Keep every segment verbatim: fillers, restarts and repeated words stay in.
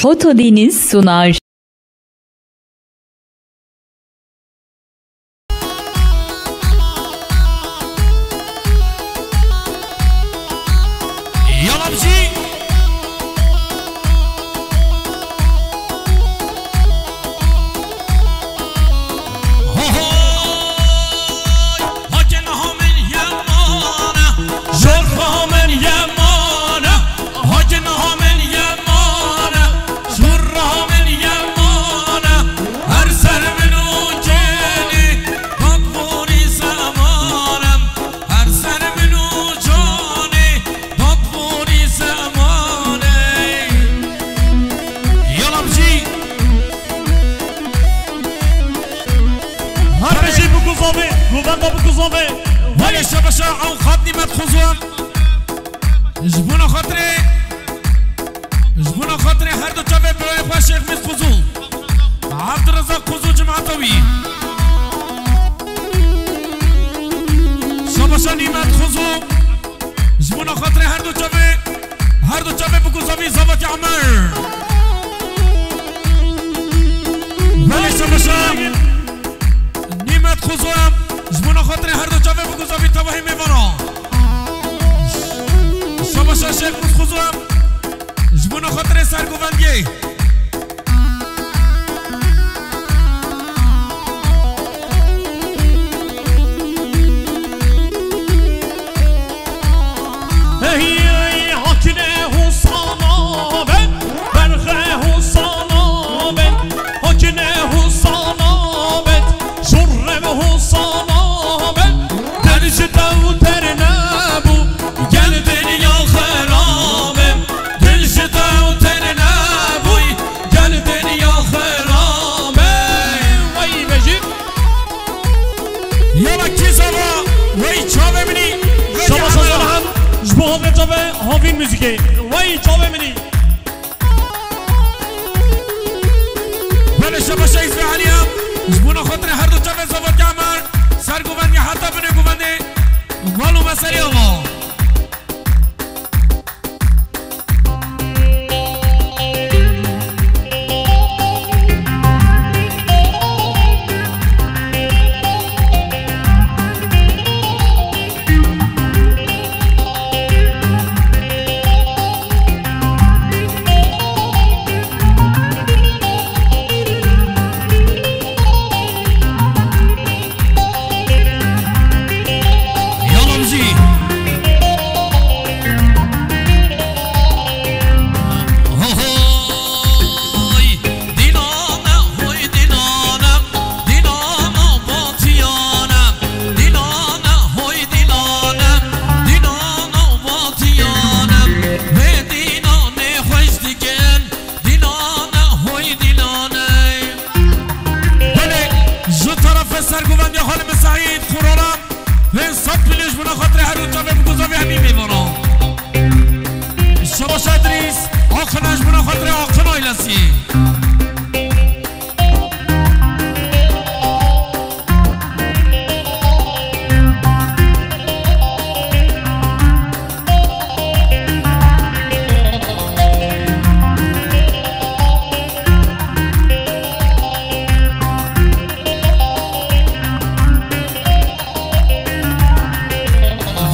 Foto Deniz sunar. Yala bijî. Hohoy! Hake niha min yemane, jor niha min yemane, hake niha min yemane, jor niha min yemane. Her ser min û cenî, bak borî zemanem. Her ser min û canê, bak borî zemanem. Yala bijî. Her bijî bikuzavê, govenda bikuzavê. Welê şebeşa ewqat Nîmet Xuzû. Ji bona xatirê, ji bona xatirê her du çavê birayê xwe Şêx Mîr Xuzû. Abdurezak Xuzû cemaeta wî. Şebeşa Nîmet Xuzû. Ji bona xatirê her du çavê, her du çavê bikuzavî Zavatî Emer. Belê şebeşa Nîmet Xuzû em. Ji bona xatirê her du çavê bikuzavî tevahî mêvana. Şebeşa Şêx Mîr Xuzû em. Ji bona xatirê sergovendiyê. Hey, hey, hakine husana ben, berxe husana ben, hakine husana ben, jurre husana ben, derj tew ter nebû, gel dinya xerabe. Dil ji te û tenê nebûy, gel dinya xerabe. Wey bejî. Yala kî zava, wey çavê min î. Şaba Sazan Han, ji bo havê çavê havîn muzîkê. Wey çavê min î. Belê şaba Şehîd Fehaliya, ji bona xatirê her du çavê Zavatî Emer, sergovendî heta binê govendê, val û meselê ava. Yalomzî. Ho, hoy, dînane, hoy, dînane, dînane, batiyane, dînane, hoy, dînane, dînane, batiyane, vê dînanê xweş dikin. Dînane, hoy dînane. Belê, ji terefê sergovendiya Xalid Mesaîd, Xurana, vên sed pîlê ji bona xatirê her du çavê bikuzavê hemî mêvana. Şabaş Edrîs, Aqine ji bona xatirê Aqin ailesî.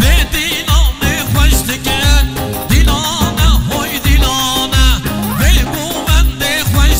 Vê dîlanê xweş dike, dîlane hoy dîlane, vê govendê xweş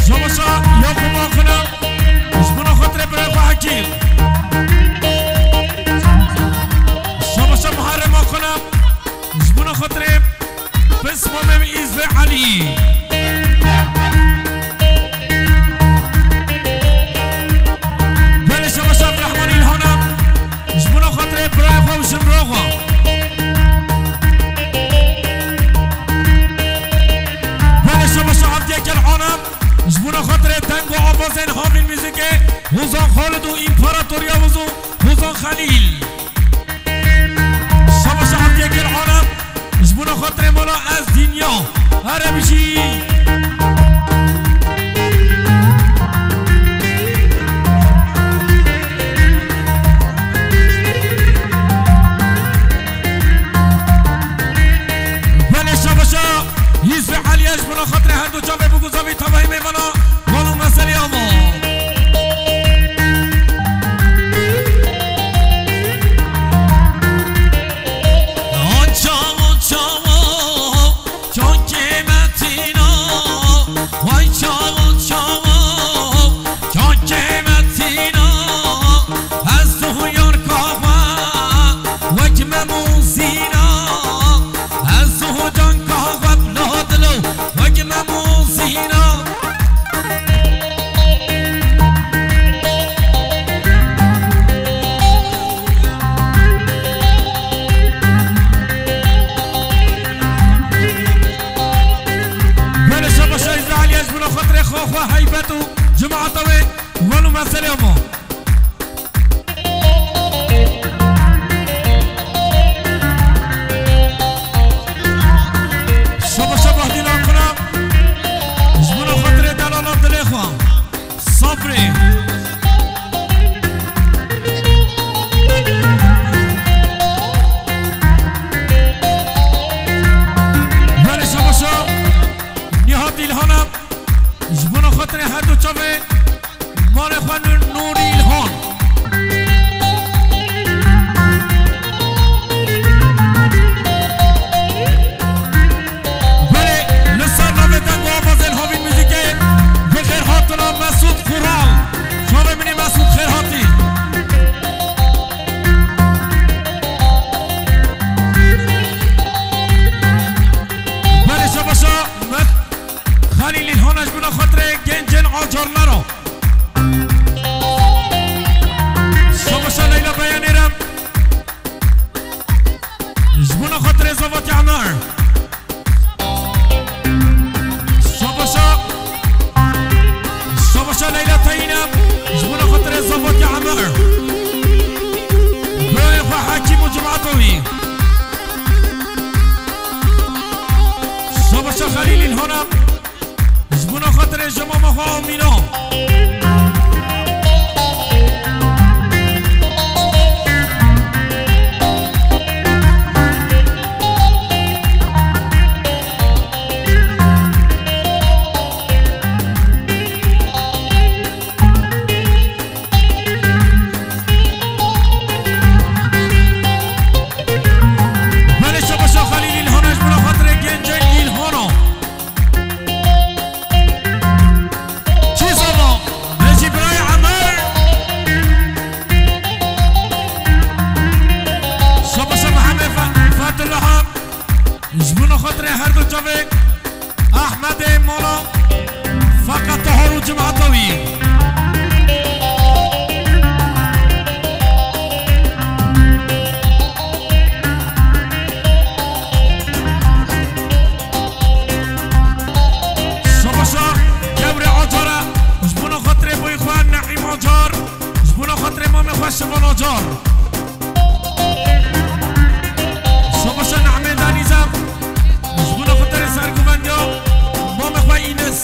Şabaşa Yakup Akın'a, ji bona xatirê birayê xwe Hekîm. Şabaşa Muharrem Akın'a, ji bona xatirê Pismamê Îzve Elî. Belê şabaşa Abdurrahman İlhan'a, ji bona xatirê birayê xwe û jinbira xwe. Belê şabaşa Abdiye Kelhan'a, ji bona xatirê deng û avazên Havîn Muzîkê, Hozan Xalid û împaratoriya Hozan, Hozan Xelîl. Şabaşa Abdiye Kelhan'a, ji bona xatirê mala ez dinya. Here bijî. Belê şabaşa Yusuf Aliye, ji bona xatirê her du çavê bû ku zavî tevahî mêvana, wan û meselê ama. Çawo, çawo, çankê me tîna, way çawo, çawo, çankê me tîna, ez û yarka xwe wek Mem û Zîna, ez û canka xwe bila dilo wek Mem û Zîna. Belê şabaşa Îsraîl, ez ji bona xatirê xwe, xwe heybet û cemaeta wê, wan û meselê ma. Şabaşa Bahdîn Akuna, ji bona xatirê delala dilê xwe. Sabrê. Belê şabaşa Nihat İlhan'a, ji bona xatirê her du çavê malê xwe Nû-, Nûrî İlhan. Belê, li ser navê deng û avazên Havîn Muzîkê bi xêr hatina Mesûd Kural. Çavê min ê Mesûd, xêr hatî. Belê şabaşa Met Xelîl İlhan, ji bona xatirê gencên acarnera. Şabaşa Leyla Beyanêrem. Ji bona xatirê Zavatî Emer. Şabaşa, şabaşa Leyla Tayîne. Ji bona xatirê Zavatî Emer. Birayê xwe Hekîm û cemaeta wî. Şabaşa Xelîl İlhan'a. Ji bona xatirê ji mama xwe Amîna. Belê şabaşa Xelîl İlhan'a, ji bona xatirê gencên İlhan'a. Çî zava, Necî birayê Emer. Şabaşa Mihemed Fe-, Fethullah. Ji bona xatirê her du çavê Ehmedê mala Feqe Tahar û cemaeta wî. Şabaşa Gewrê Acar e, ji bona xatirê boyê xwe Neîm Acar, ji bona xatirê mamê xwe Şivan Acar. Şabaşa Nehmê Danîza, ji bona xatirê sergovendiya mamê xwe Înis.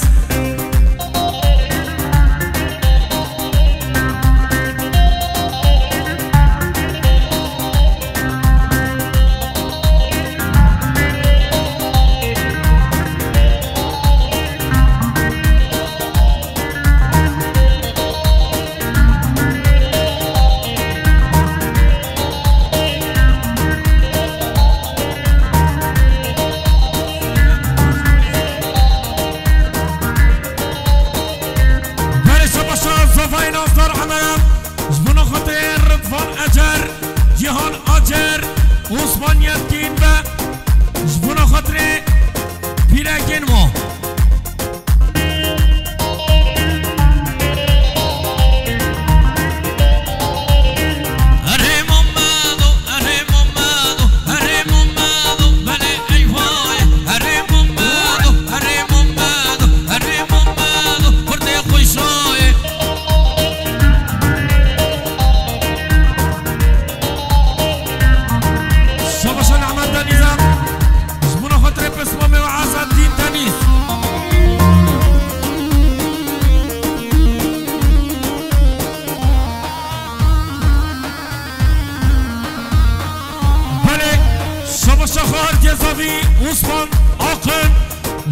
Osman Akın,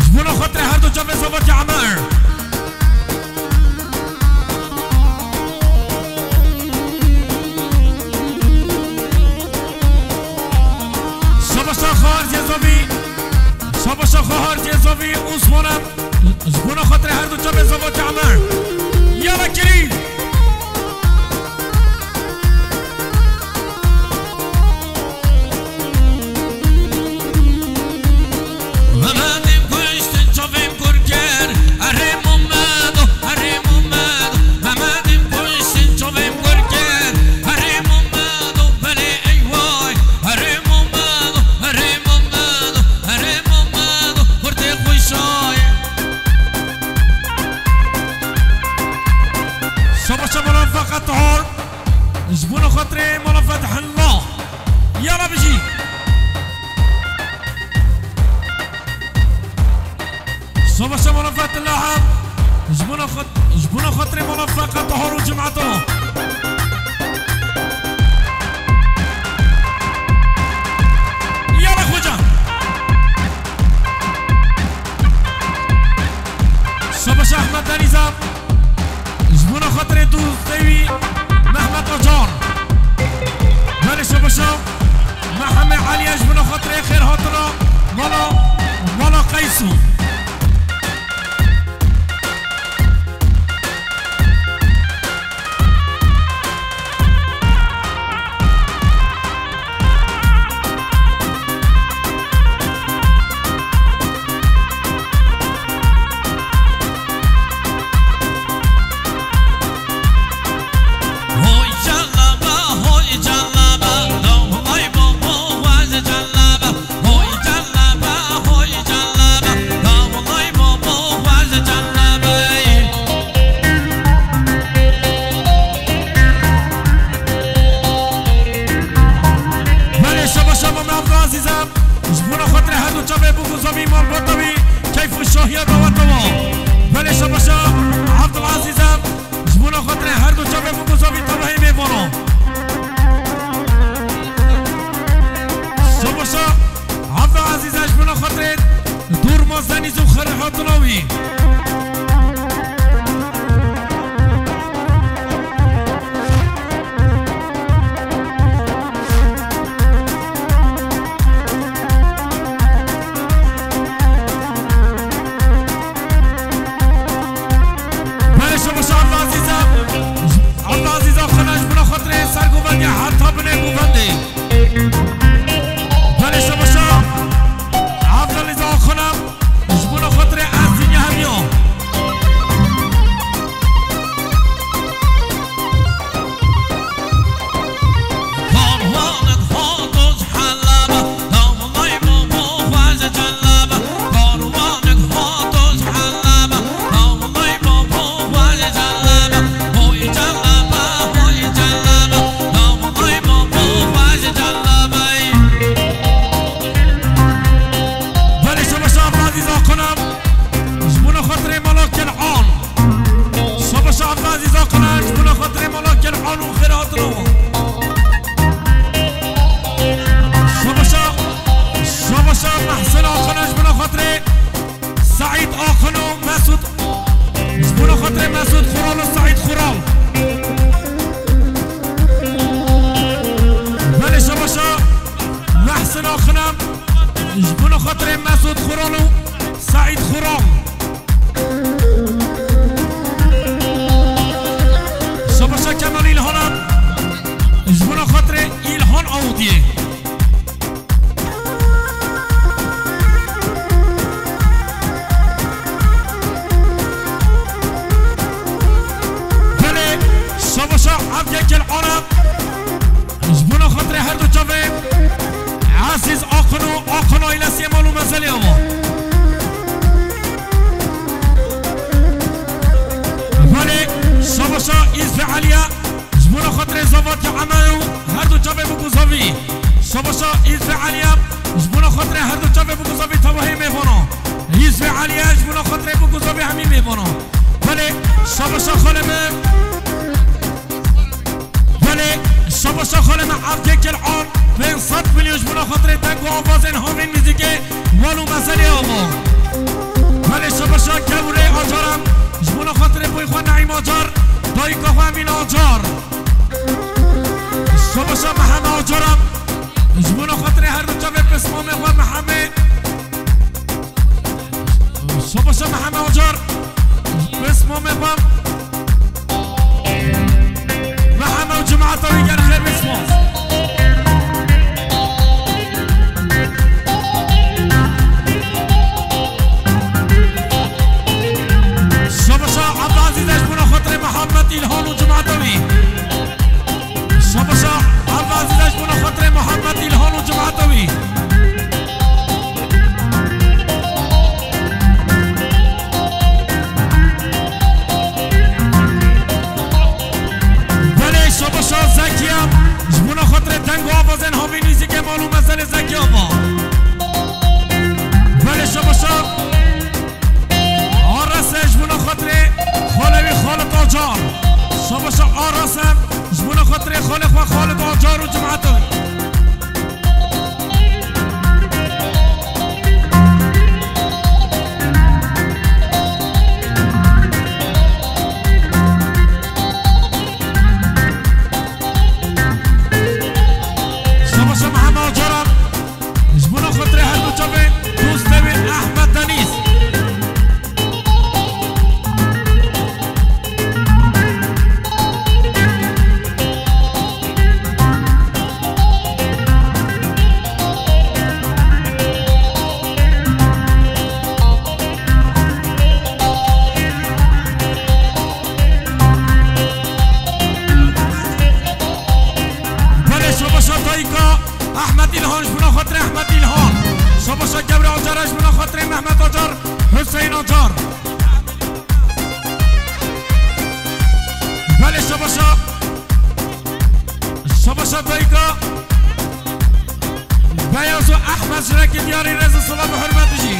ji bona xatirê her du çavê Zavatî Emer. Şabaşa xahar Cezavî, şabaşa xahar Cezavî, Osman em, ji bona xatirê her du çavê Zavatî Emer. Yala kirî. Mehmetîm kuştin çavêm kur kir, erê Muhammedo, erê Muhammedo. Mehmetîm kuştin çavêm kur kir, erê Muhammedo. Belê ey way, erê Muhammedo, erê Muhammedo, erê Muhammedo. Kurtê xweşay. Şabaşa mala Feqet Hor. Ji bona xatirê mala Fethullah. Yala bijî. Şabaşa mala Fethullah. Ji bona xat-, ji bona xatirê mala Feqet Hor û cemaeto. Yala xweca. Şabaşa Ehmed Denîza. Ji bona xatirê dostê wî Mehmet Acar. Belê şabaşa Mehemê Elî, ji bona xatirê xêr hatina mala, mala Qeyso. Belê şabaşa Mame Abdulazîz e. Ji bona xatirê her du çavê bûk û zavî malbata wî keyf û şahiya daweta wan. Belê şabaşa Abdulazîz e. Ji bona xatirê her du çavê bûk û zavî tevahî mêvana. Şabaşa Abdulazîz e, ji bona xatirê Durmaz Denîz û xêrhatina wî. Belê şabaşa Abdulazîz e. Abdulazîz Akxana ji bona xatirê ser govendê heta binê govendê. Belê şabaşa Abdulazîz Akxana. Ji bona xatirê ez dinya hemiya. Karwanek hato ji Heleba, dawlay babo xwe ji Celeba. Karwanek hato ji Heleba, dawlay babo xwe ji Celeba. Hoy Celeba, hoy Celeba, dawlay babo xwe ji Celeba. Belê şabaşa Abdulazîz Akxana. Ji bona xatirê mala Kenan. Şabaşa Abdulazîz Akxana, ji bona xatirê mala Kenan û xêrhatina wan. Şabaşa, şabaşa Mehsen Akxana, ji bona xatirê Seîd Akxana û Mesûd. Ji bona xatirê Mesûd Xural û Seîd Xural. Belê şabaşa Mehsen Akxana, ji bona xatirê Mesûd Xural û Seîd Xural. Şabaşa Kemal Îlhan e, ji bona xatirê Îlhan Awdiyê. Belê, şabaşa Evgekil Arap. Ji bona xatirê her du çavê Ezîz Akın û Akın ailesiyê mal û mezelê ava. Belê, şabaşa Îzve Eliye, ji bona xatirê Zavatî Emer û her du çavê bûk û zavî. Şabaşa Îzve Eliye, ji bona xatirê her du çavê bûk û zavî tevahî mêvana. Îzve Eliye, ji bona xatirê bûk û zavî hemî mêvana. Belê, şabaşa xalê me. Belê, şabaşa xalê me Evgekil An, Pênc sed milyon ji bona xatirê deng û avazên havên muzîkê Wan û Mezelê ava. Belê şabaşa Kevûrê Acaran, ji bona xatirê boy xwe Neîm Acar, dayika xwe Emîne Acar. Şabaşa Meheme Acaran, ji bona xatirê her du çavê pismamê xwe Mehemê. Şabaşa Meheme Acar, pismamê xwe. Meheme û cemaeta wî gelxêr bê spas. Şabaşa Ebdazîz e ji bona xatirê Mihemed Îlhan û cemaeta wî. Şabaşa Ebdazîz e ji bona xatirê Mihemed Îlhan û cemaeta wî. Belê şabaşa Zekiya, ji bona xatirê deng û avazên havîn muzîkê Wan û Mezelê Zekiya va. Belê şabaşa Arese ji bona xatirê xalê wî Xalid Acar. Şabaşa Arese ji bona xatirê xalê xwe Xalid Acar û cemaeta wî. Şabaşa Meheme Acaran. Ji bona xatirê her du çavê dostê wî Ehmed Denîz. Belê şabaşa dayika Ehmed Îlhan ji bona xatirê Ehmed Îlhan. Şabaşa Kevûrê Acar e ji bona xatirê Mehmet Acar, Hüseyin Acar. Belê şabaşa, şabaşa dayika Beyaz û Ehmed ji Rekê Diyarî rêz û silav û hurmet bijî.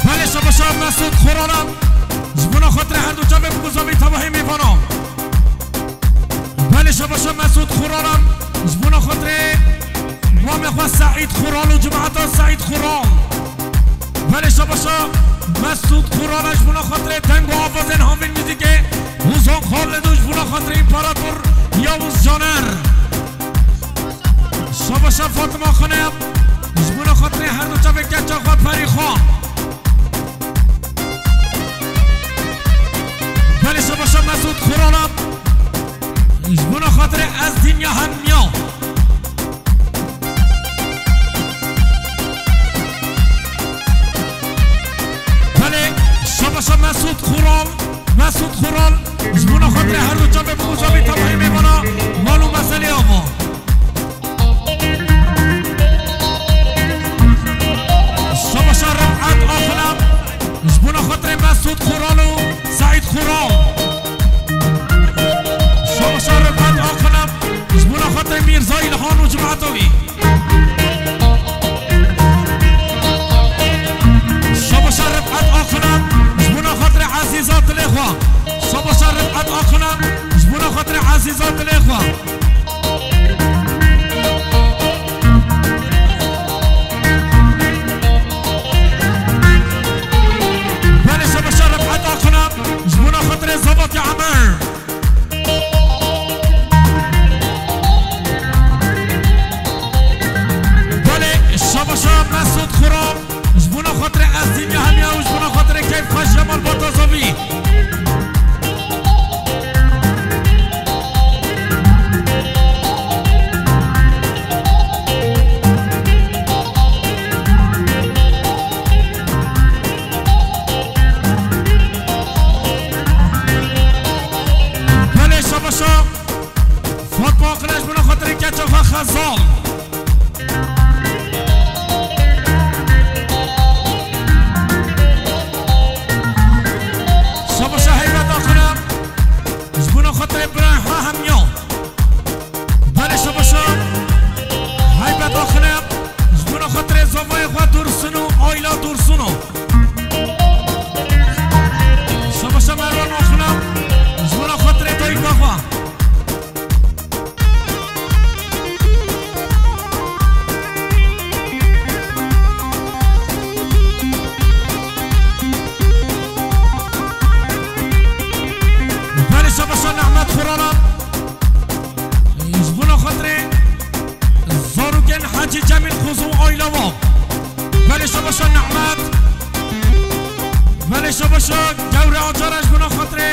Belê şabaşa Mesûd Xuralan ji bona xatirê her du çavê bi guzavî tevahî mêvanan. Belê şabaşa Mesûd Xuralan ji bona xatirê mamê xwe Seîd Xural û cemaeta Seîd Xural. Belê şabaşa Mesûd Xurala ji bona xatirê deng û avazên havîn muzîkê Hozan Xalid û ji bona xatirê împarator Yavuz Caner. Şabaşa Fatima Xanep ji bona xatirê her du çavê keça xwe Perî Xan. Belê şabaşa Mesûd Xurala ji bona xatirê ez dinya hemiya. Belê, şabaşa Mesûd Xural, Mesûd Xural, ji bona xatirê her du çavê bi uzavî tevahî mêvana Wan û Mezelê ava. Şabaşa Rifet Axilem, ji bona xatirê Mesûd Xural û Seîd Xural. Şabaşa Rifet Axilem, ji bona xatirê Mîrza Îlhan û cemaeta wî. Şabaşa Rifet Axilem, ji bona xatirê Ezîza dilê xwe. Şabaşa Rifet Axilem, ji bona xatirê Ezîza dilê xwe. Belê şabaşa Rifet Axilem, ji bona xatirê Zevatê Emer. Belê, şabaşa Mesûd Xural, ji bona xatirê ez dinya hemiya û ji bona xatirê keyf xweş ya malbata Zavî. Belê şabaşa Fatma Aqil, ji bona xatirê keça xwe Xezal. Şabaşa Heybet Aqil, ji bona xatirê birayê xwe hemiya. Belê şabaşa Heybet Aqil, ji bona xatirê zavayê xwe Dursun û Ayla Dursun û. Şa Gewre Acar e ji bona xatirê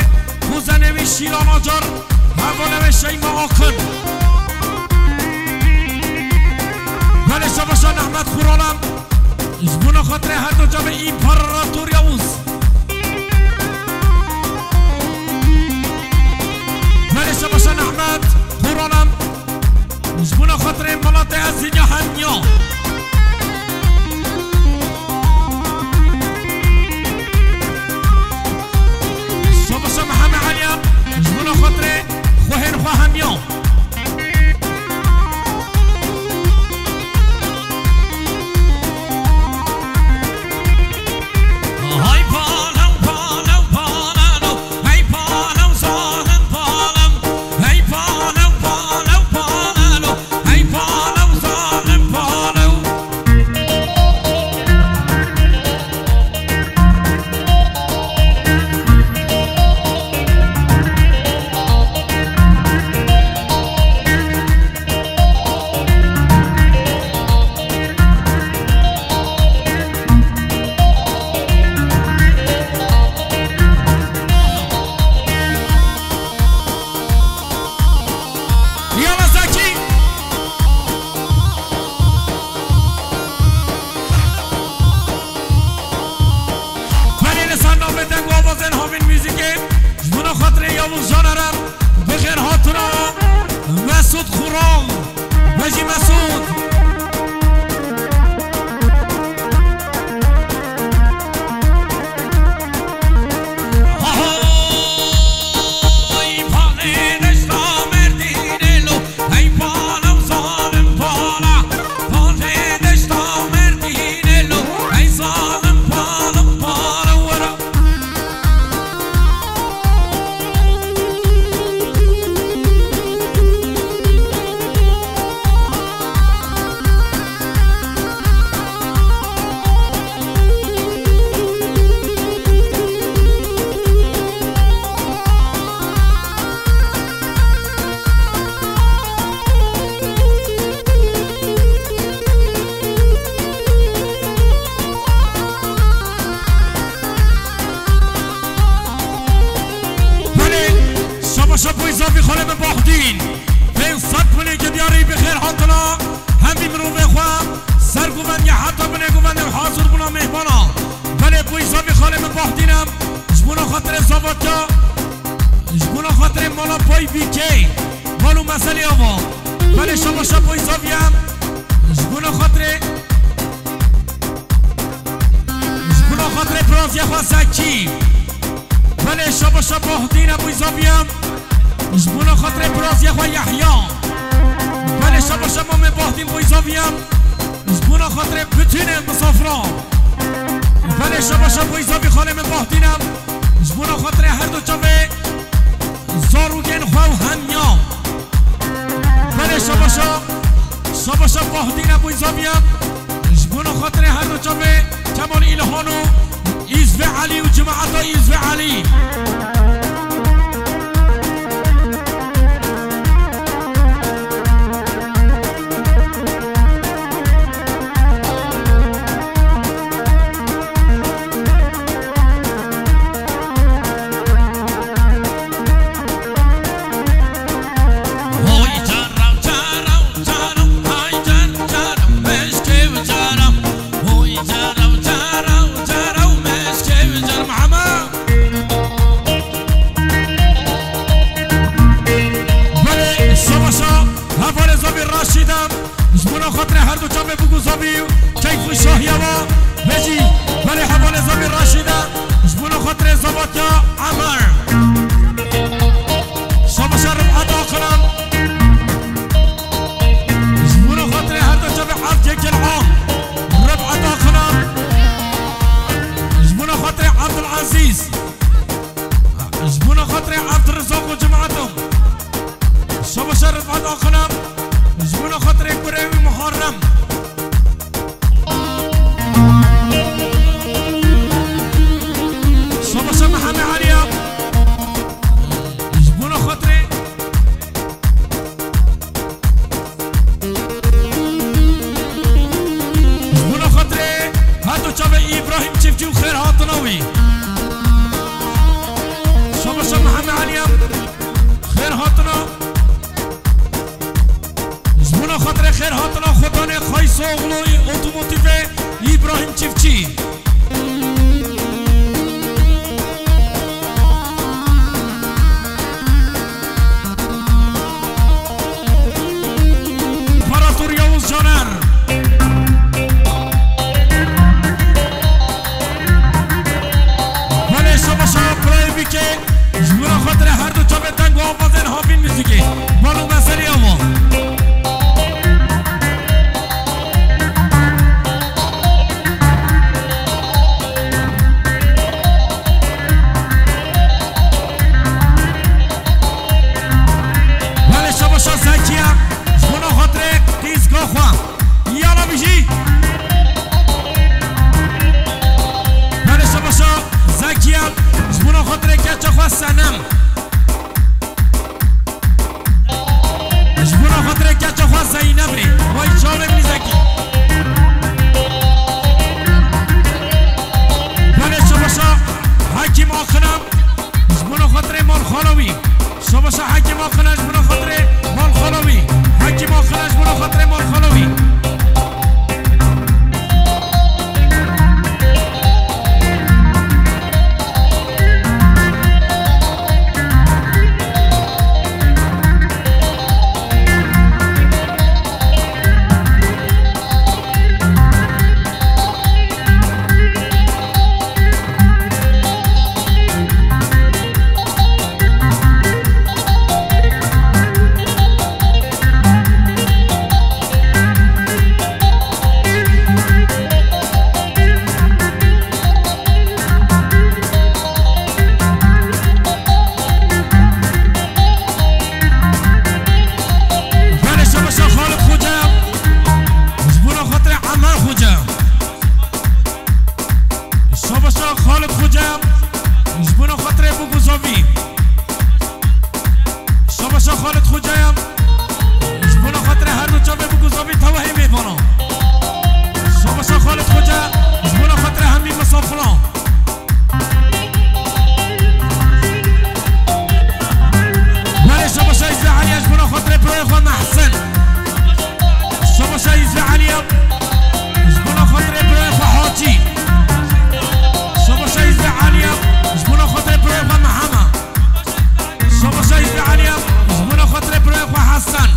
kuzenê wî Şîlan Acar, hevalê wê Şeyma Akın. Belê şabaşa Nehmet Xuralem. Ji bona xatirê her du çavê împarator Yavuz. Belê şabaşa Nehmet Xuralem. Ji bona xatirê mala te ez dinya hemiya. Şabaşa Mihemed Eliya, ji bona xatirê xwehên xwe hemiya. Hay palew, palew, palew, hey palew, zalim palew, hey palew, palew, palew, hey palew, zalim palew. Yala Zekî. Belê li ser navê deng û avazên havîn muzîkê ji bona xatirê Yavuz Canerem bi xêr hatina Mesûd Xural. Vejî Mesûd. Belê, şabaşa boy zafî xalê min Bahdîn. Pênc sed pulê ki diyarî bi xêr hatina. Hemî mirovê xwe ser govendiyê heta binê govendê hazir bûna mêhmana. Belê boy zafî xalê min Bahdîn em. Ji bona xatirê zavatya, ji bona xatirê mala pay B K. Mal û meselê ava. Belê şabaşa boy zafî em. Ji bona xatirê Ji bona xatirê biraziya xwe Zekî. Belê şabaşa Bahdîn e boy zaviyem. Ji bona xatirê biraziya xwe Yehya. Belê şabaşa mamê Bahdîn boy zaviyem. Ji bona xatirê bütünê misafira. Belê şabaşa boy zavî xalê min Bahdîn e. Ji bona xatirê her du çavê zarokên xwe û hemiya. Belê şabaşa, şabaşa Bahdîn e boy zaviyem. Ji bona xatirê her du çavê Kemal Îlhan û Îzvê Elî û cemaeta Îzvê Elî. Belê, şabaşa, hevalê zavî Raşîd e. Ji bona xatirê her du çavê bûk û zavî û keyf û şahiya ve. Ve jî, belê hevalê zavî Raşîd e. Ji bona xatirê zavatya Emer. Şabaşa Rifat Akınan. Ji bona xatirê her du çavê Abdülkelam, Rifat Akınan. Ji bona xatirê Abdülaziz. Ji bona xatirê Abdurezak û cemaetim. Şabaşa Rifat Akınan. Ji bona xatirê kurê wî Muharrem. Şabaşa Mihemed Eliya. Ji bona xatirê, ji bona xatirê her du çavê Îbrahîm Çiftçî û xêr hatina wî. Xêr hatina Xotanê Qaysoğlu Otomotivê Îbrahîm Çiftçî. Împarator Yavuz Caner. Belê şabaşa birayê bike. Ji bo xatirê her du çavê deng û avazên havîn muzîkê. Balo meselê ava. Belê şabaşa Zekiye. Ji bo xatirê qîzka xwe. Yala bijî. Belê şabaşa Zekiye. Ji bo xatirê keça xwe Senem. Ji bo xatirê keça xwe Zeynebê, wey çavê min Zekî. Belê şabaşa Hekîm Akinem. Ji bo xatirê malxala wî. Şabaşa Hekîm Akinem ji bo xatirê malxala wî. Hekîm Akinem ji bo xatirê malxala wî. Belê şabaşa Xalid Xoca. Ji bo xatirê Emel Xoca. Şabaşa Xalid Xoca. Ji bo xatirê Buguzovî. Şabaşa Xalid Xoca ya. Ji bo xatirê her du çavê Buguzovî tewehê mêvana. Şabaşa Xalid Xoca. Ji bo xatirê hemî misafiran. Belê şabaşa Îzve Eliye ji bo xatirê birayê xwe Mehsen. Şabaşa Îzve Eliye ji bo xatirê birayê xwe Hacî. Şabaşa Îzve Eliye ji bo xatirê birayê xwe Mehema. Şabaşa Îzve Eliye ji bo xatirê birayê xwe Hesen.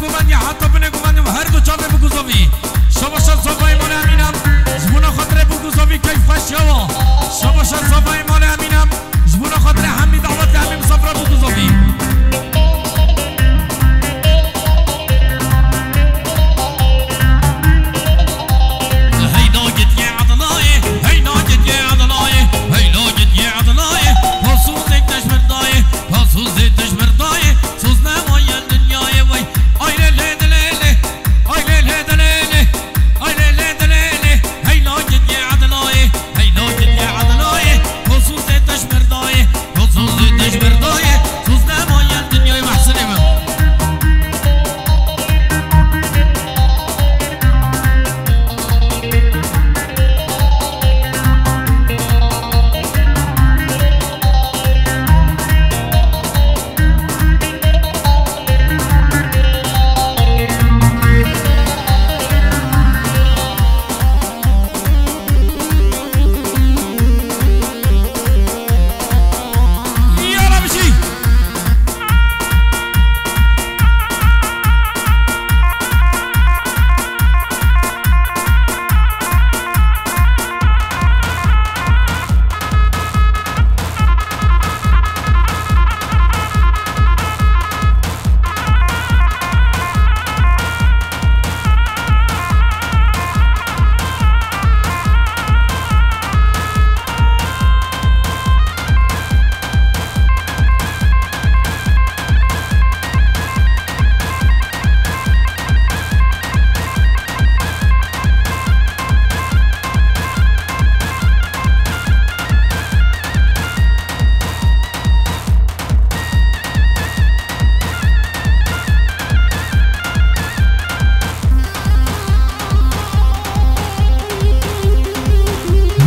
Guvendiya heta binê guvendiya her du çavê biguzovî. Şabaşa zavayê malê Emînem, ji bona xatirê biguzovî keyf xweş yawa. Şabaşa zavayê malê Emînem, ji bona xatirê hemî dawetê hemî misafira biguzovî. Heyda gitye Adnayê, heyda gitye Adnayê, heyda gitye Adnayê. Hasûzê te ji mir dayê, hasûzê te ji mir dayê. Soz nemaye dinyayê wey. Ay lê lê dilê lê, ay lê lê dilê lê, ay lê lê dilê lê. Heyda gitye Adnayê, heyda gitye Adnayê. Hasûzê te ji mir dayê, hasûzê te ji mir dayê. Soz nemaye dinyayê Mehsinê min.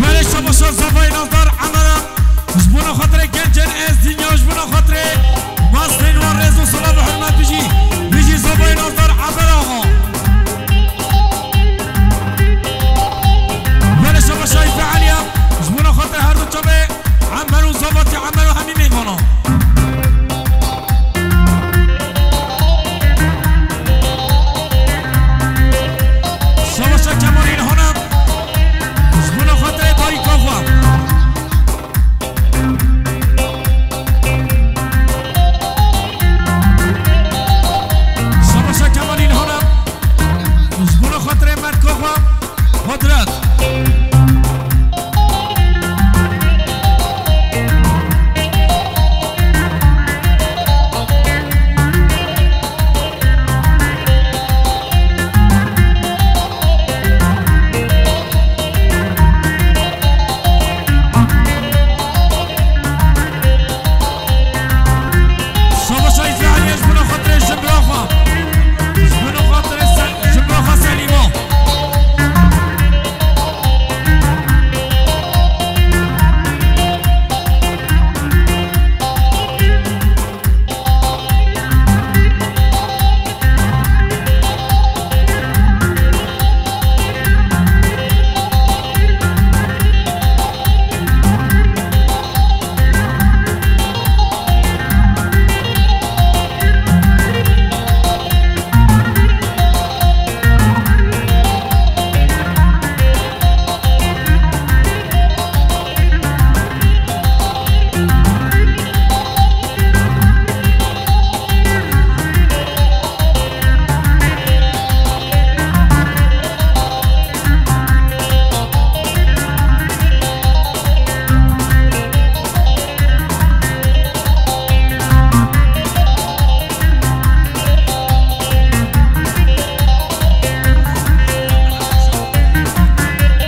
Belê şabaşa zavayê nazdar Emera, ji bona xatirê gencên Êzdinya, ji bona xatirê mastên wan rêz û silav û hurmet bijî, bijî zavayê nazdar Emera axa. Belê şabaşa Îfê Eliya, ji bona xatirê her du çavê Emer û zavatî Emer û hemî mêvana. Şabaşa Kemalî Hanım, ji bona xatirê dayika xwe. Şabaşa Kemalî Hanım, ji bona xatirê merka xwe. Qudret. Şabaşa Îsraîlê ji bona xatirê jimbira xwe. Ji bona xatirê se-, jimbira xwe Selîma.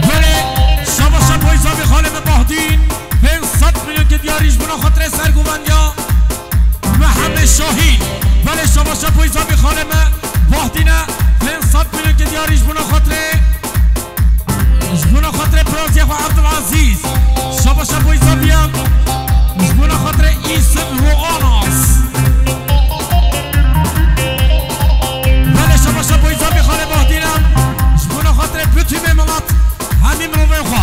Belê, şabaşa boy zavê xalê me Bahdîn, pênc sed milyon ke diyarî ji bona xatirê sergovendiya Mehemê Şahîn. Belê, şabaşa boy zavê xalê me Bahdîn e, pênc sed milyon ke diyarî ji bona xatirê Ji bona xatirê birazê xwe Abdulazîz. Şabaşa boy zaviyan. Ji bona xatirê Îsim Roanas. Belê şabaşa boy zavî xalê Bahdînan. Ji bona xatirê bitîmê milat. Hemî mirovê xwe.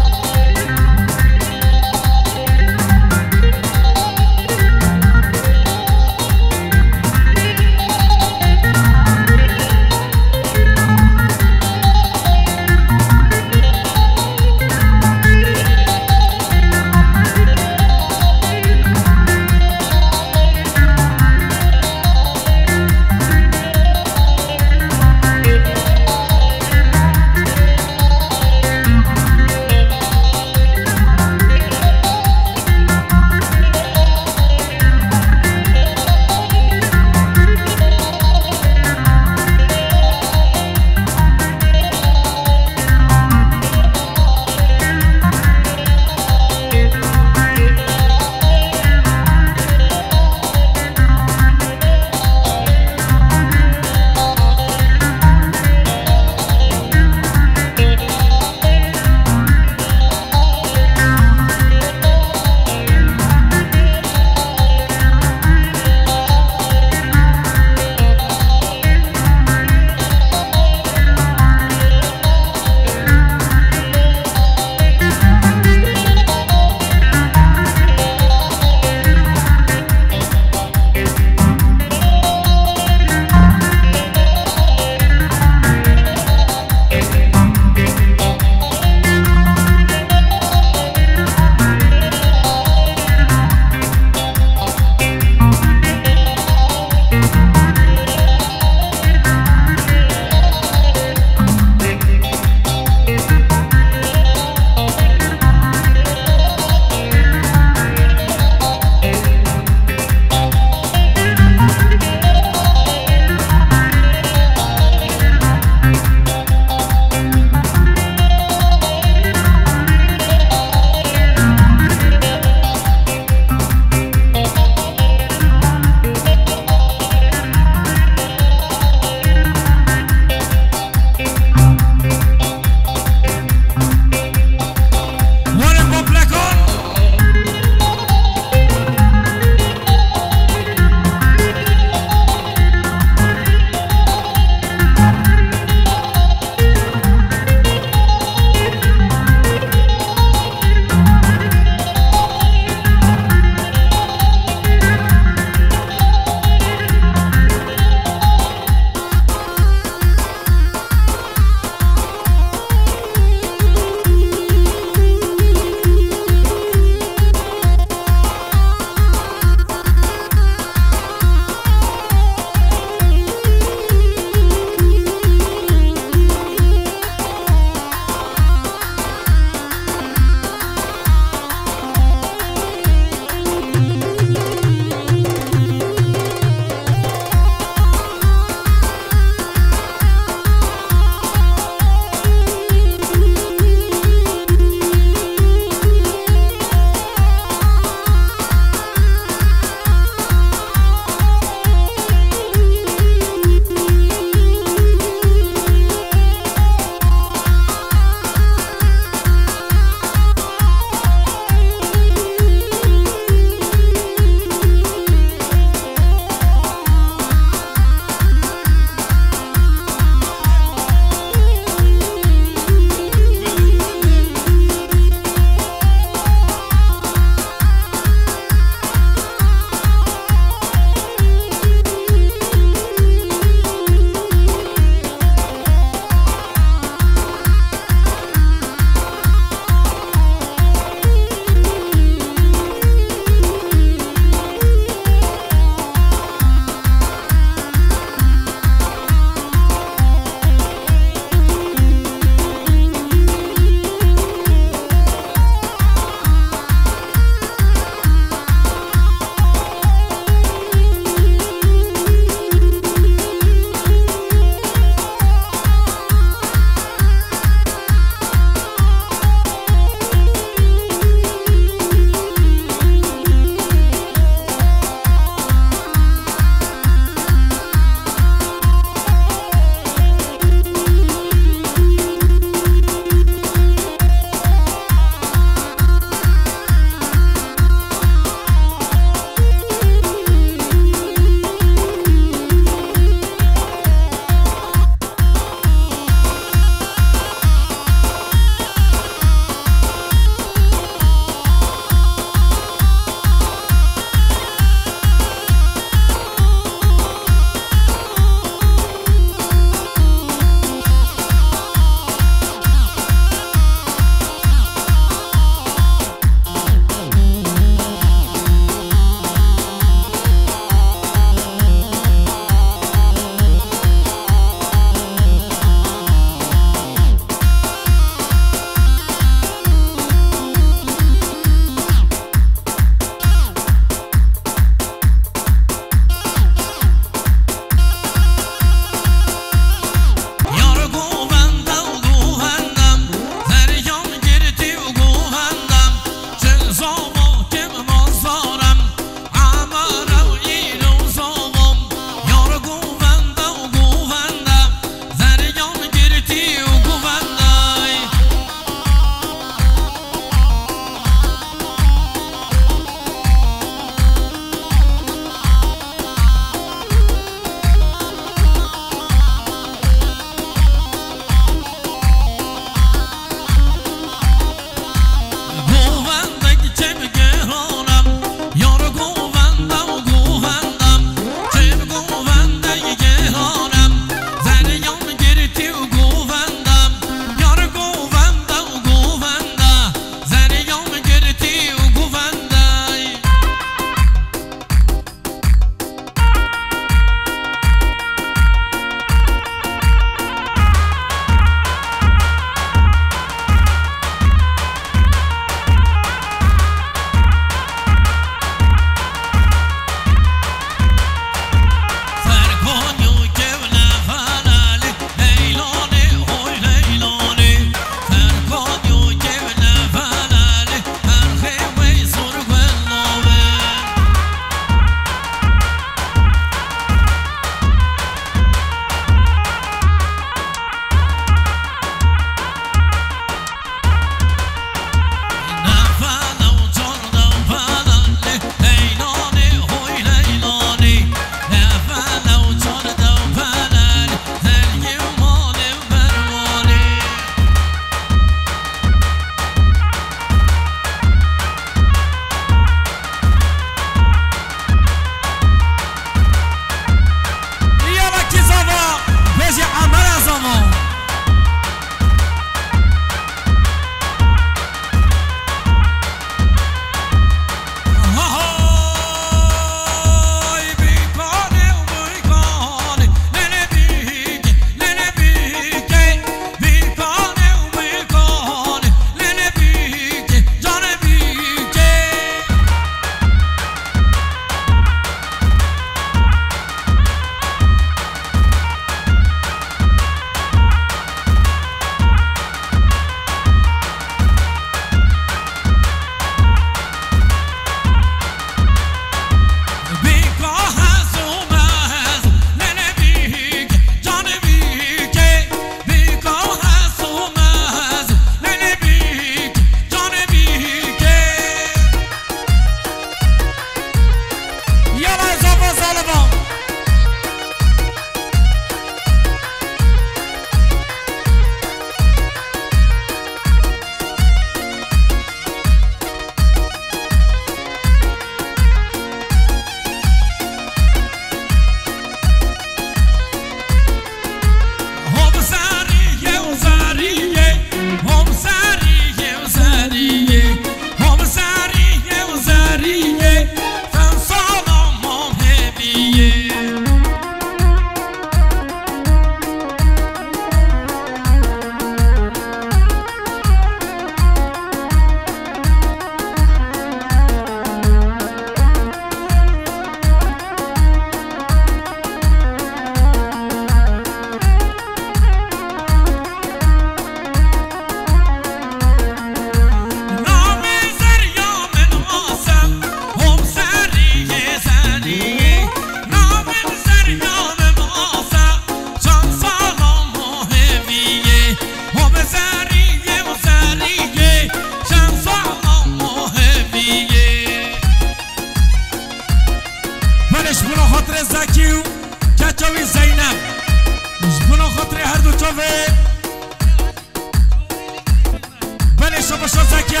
Şaba şazeke,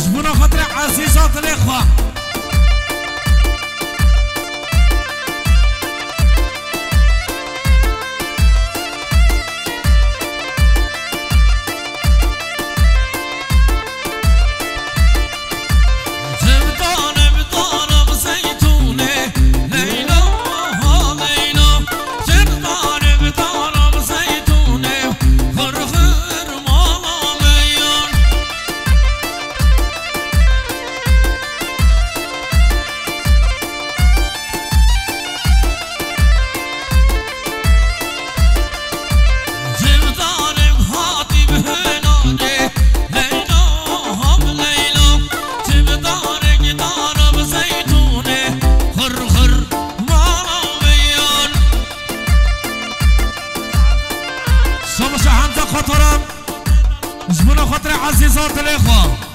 ji bona xatirê ezîza dilê xwe. Şabaş Hemze Kotoran, ji bona xatirê ezîza dilê xwe.